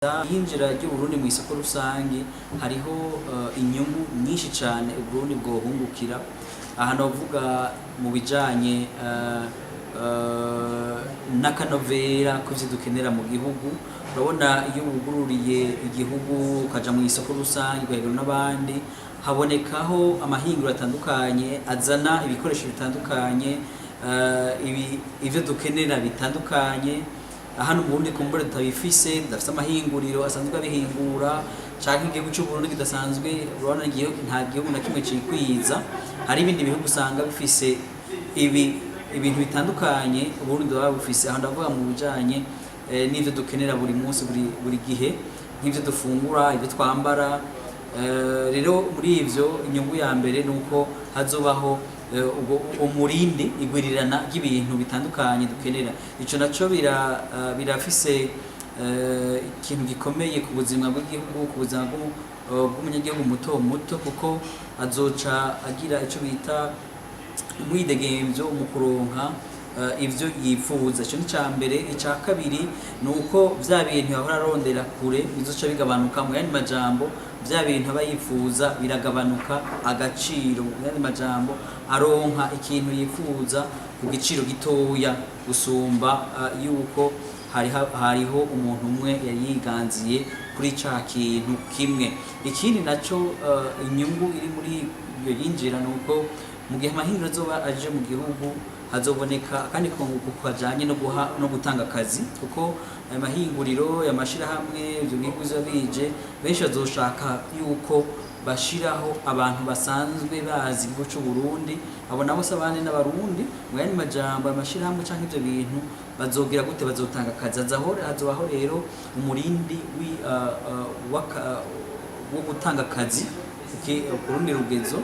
Iyinjira ry'Uburundi mu isoko rusange, hariho inyungu nyinshi cyane Uburundi bwohungukira. Aha novuga mu bijanye n'akanovera k'ivyo dukenera mu gihugu. Urabona, iyo wugururiye igihugu, ukaja mu isoko rusange, ugahiganwa n'abandi, habonekaho amahinguriro atandukanye azana ibikoresho bitandukanye, ivyo dukenera bitandukanye. Hano mu Burundi kumbure tutabifise, tudafise amahinguriro asanzwe abihingura, canke igihugu c'u Burundi kidasanzwe. Urabona, nta gihugu na kimwe cikwiza. Hari ibindi bihugu usanga bifise ibintu bitandukanye Uburundi buba bufise. Aho ndavuga mu bijanye n'ivyo dukenera buri munsi, buri gihe, nk'ivyo dufungura, ibyo twambara. Rero muri ivyo, inyungu ya mbere ni uko hazobaho ubwo umurindi, igwirirana ry'ibintu bitandukanye dukenera. Ico naco birafise ikintu gikomeye ku buzima bw'igihugu, ku buzima bw'umunyagihugu muto muto, kuko azoca agira ico bita umwidegemvyo mu kuronka ivyo yifuza. Ico ni ica mbere. Ica kabiri ni uko vya bintu yahora arondera kure bizoca bigabanuka. Mu yandi majambo, vya bintu aba yifuza biragabanuka agaciro. Mu yandi majambo, aronka ikintu yifuza ku giciro gitoya gusumba yuko hariho umuntu umwe yari yiganziye kuri ca kintu kimwe. Ikindi naco, inyungu iri muri iyo yinjira, ni uko mu gihe amahinguriro azoba aje mu gihugu, hazoboneka akandi kunguko kajanye no guha no gutanga akazi, kuko ayo mahinguriro, ayo mashirahamwe, ivyo bihugu bizoba bije, benshi bazoshaka yuko bashiraho abantu basanzwe bazi igihugu c'u Burundi. Abo nabo se abandi n'Abarundi. Mu yandi majambo, ayo mashirahamwe canke ivyo bintu bazogira gute? Bazotanga akazi. Hazobaho rero umurindi wo gutanga akazi ku rundi rugezo.